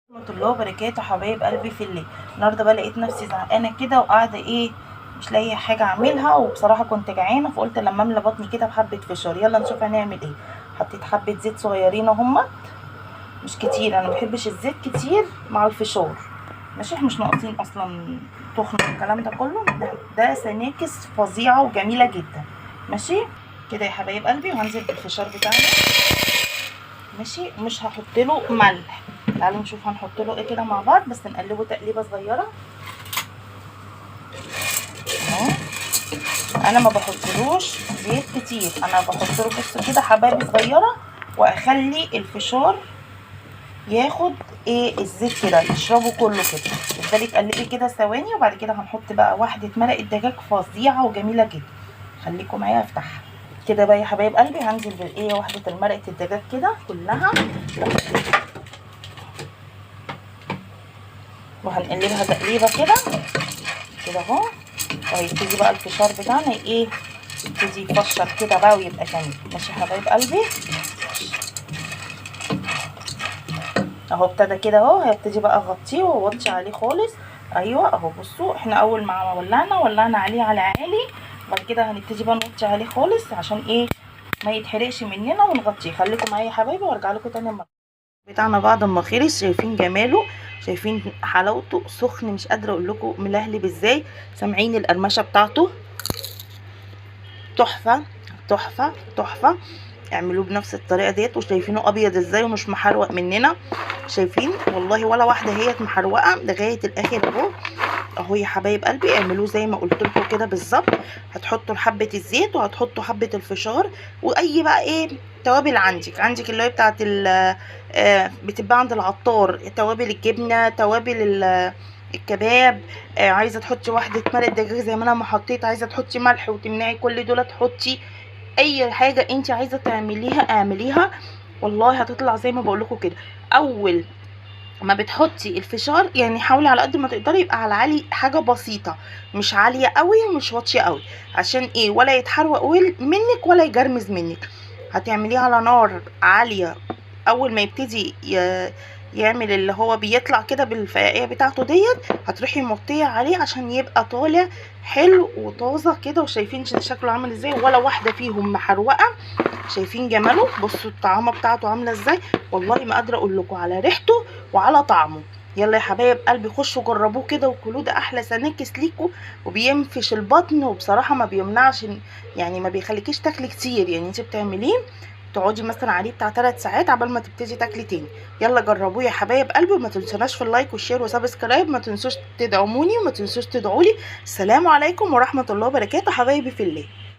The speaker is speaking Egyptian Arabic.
ورحمة الله وبركاته حبايب قلبي في الله. النهارده بقى لقيت نفسي زهقانه كده وقاعدة ايه مش لاقيه حاجة اعملها، وبصراحة كنت جعانة فقلت لما املى بطني كده بحبه فشار. يلا نشوف هنعمل ايه. حطيت حبه زيت صغيرين اهمت، مش كتير، انا ما بحبش الزيت كتير مع الفشار، ماشي؟ احنا مش ناقصين اصلا تخن والكلام ده كله، ده سناكس فظيعة وجميلة جدا. ماشي كده يا حبايب قلبي، وهنزل بالفشار بتاعنا. ماشي، مش هحط له ملح. تعالوا نشوف هنحط له ايه كده مع بعض، بس نقلبه تقليبه صغيرة اهو. انا ما بحطلوش زيت كتير، انا بحط له بص كده حبايب صغيرة، واخلي الفشار ياخد ايه الزيت كده، يشربه كله كده. تفضلي تقلبي كده ثواني، وبعد كده هنحط بقى واحدة مرقه دجاج فظيعة وجميلة جدا. خليكم معايا افتحها كده بقى يا حبايب قلبي. هنزل بالايه واحدة المرقه الدجاج كده كلها، وهنقلبها تقليبه كده كده اهو. وهيبتدي بقى الفشار بتاعنا ايه يبتدي يفشر كده بقى ويبقى جميل. ماشي يا حبايب قلبي، اهو ابتدى كده اهو. هيبتدي بقى اغطيه واوطي عليه خالص. ايوه اهو بصوا، احنا اول ما ولعنا عليه على عالي، بعد كده هنبتدي بقى نوطي عليه خالص عشان ايه ما يتحرقش مننا، ونغطيه. خليكم معايا يا حبايبي وارجع لكم تاني مرة. بتاعنا بعد ما خلص، شايفين جماله، شايفين حلاوته، سخن مش قادرة اقول لكم ملهلب ازاي، سامعين القرمشه بتاعته، تحفة تحفة تحفة. اعملوه بنفس الطريقة ديت، وشايفينه ابيض ازاي ومش محروق مننا، شايفين والله ولا واحدة هي محروقة لغاية الاخر اهو. اهو يا حبايب قلبي، اعملوه زي ما قلت لكم كده بالظبط. هتحطوا حبه الزيت وهتحطوا حبه الفشار، واي بقى ايه توابل عندك اللي هي بتاعه بتتباع عند العطار، توابل الجبنة، توابل الكباب. عايزه تحطي واحدة مرقه دجاج زي ما انا ما حطيت، عايزه تحطي ملح وتمنعي كل دول، تحطي اي حاجة انت عايزه تعمليها اعمليها، والله هتطلع زي ما بقول لكم كده. اول ما بتحطي الفشار يعني حاولي على قد ما تقدري يبقى على عالي، حاجة بسيطة، مش عالية قوي ومش واطية قوي، عشان ايه ولا يتحروق منك ولا يجرمز منك. هتعمليه على نار عالية، اول ما يبتدي يعمل اللي هو بيطلع كده بالفقاقيع بتاعته ديت، هتروحي موطيه عليه عشان يبقى طالع حلو وطازه كده. وشايفين شكله عامل ازاي، ولا واحدة فيهم محروقة، شايفين جماله، بصوا الطعامه بتاعته عامله ازاي، والله ما قادرة اقول لكم على ريحته وعلى طعمه. يلا يا حبايب قلبي خشوا جربوه كده وكلوه، ده احلى سناكس ليكوا، وبينفش البطن، وبصراحة ما بيمنعش، يعني ما بيخليكيش تاكلي كتير، يعني انت بتعمليه تقعدي مثلا عليه بتاع 3 ساعات عبال ما تبتدي تاكلي تاني. يلا جربوه يا حبايب قلبي، وما تنسوناش في ال like وال share و subscribe، ما تنسوش تدعموني وما تنسوش تدعولي. السلام عليكم ورحمة الله وبركاته حبايبي في الله.